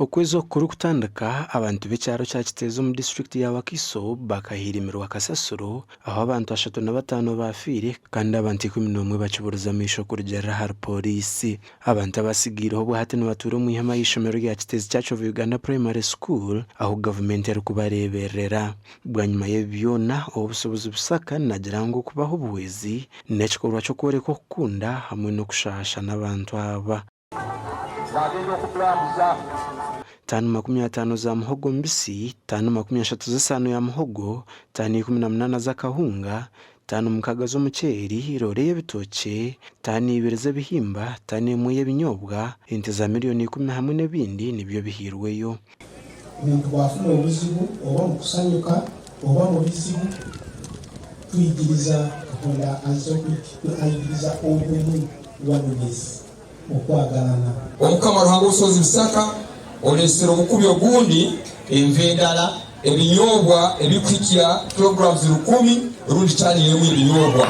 Okwezi oku kurikutandika, abantu b'ekyaro kya Kiteezi omu disiturikiti ya Wakiso bakahiirimirwa kasasiro ahu abantu 35 baafiire kandi abantu 11 bakiburize amaisho kurugiirira ahari Pooriisi. Abantu abatsigaireho obwahati nibatuura omu ihema y'eishomero rya Kiteezi Church of Uganda Primary School ahu gavumenti erikubareeberera. Bwanyima y'ebi byona, Ow'obushobozi Busaka naagira ngu okubaha obuhwezi n'ekikorwa ky'okworeka okukunda hamwe n'okushaasha n'abantu aba. Nagenda okukulambuza. Taani 50 za muhogo mbisi, taani 30 z'esaano ya muhogo, taani 18 z'akahunga, taani 6 z'omuceeri, roore y'ebitookye, taani ibiri z'ebihimba, taani emwe y'ebinyobwa, ente za miriyoni ikumi hamwe n'ebindi nibyo bihairweyo. Omuntu bw'afuna obuzibu oba mu kusanyuka oba mu bizibu, twigiriza Katonda aigiriza obumu, oneness, okwagalana. Omukama Ruhanga w'obusobozi Bisaka oreesire omukubi ogundi, enva endala, ebinyoobwa ebirikuhikya kilograms rukumi rundi tani emwe y'ebinyoobwa.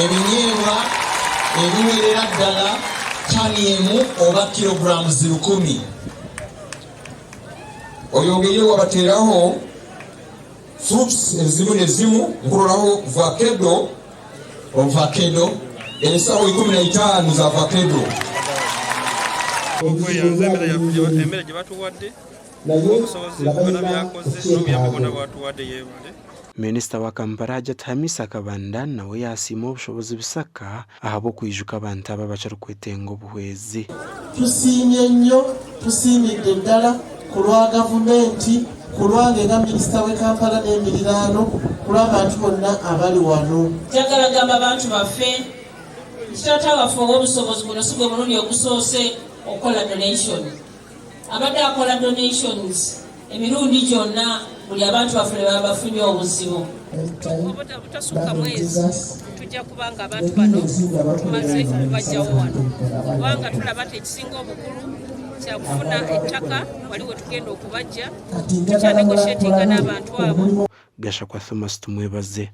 Ebinyeebwa ebiwerera ddala tani emu oba kilograms rukumi. Oyongeire wabateeraho fruits ezimu nezimu nkuroraho vakedo, Ovakedo, ensaho 15 za vakedo. Okweyanza emere gye batuwadde Naye olw'obusobozi nga bwona balina byakoze n'obuyambi bwona ekyetaago. bwatuwadde yebale. Minisita wa Kampala Hajjat Hamisa Kabanda nawe yaasiima Obushobozi Bisaka ahabw'okwijuka abantu aba abakirikwetenga obuhwezi. Tusiimye nnyo, tusiimidde ddala ku lwa gavumenti, ku lwange nga minisita w'e Kampala n'emiriraano, ku lw'abantu bonna abali wano. Njagala gamba abantu baffe nti taata waffe ow'obusobozi guno si gwe mulundi ogusoose okukola donation. Abadde akola donations emirundi gyonna buli abantu baffe lwe baba bafunye obuzibu. Obutasukka mwezi tujja kuba nga abantu bano tumaze okubajjawo wano kubanga tulaba nti ekisinga obukulu kyakufuna ettaka wali we tugenda okubajja. Tukyanegotiatinga n'abantu abo. Gashakwa Thomas Tumwebaze.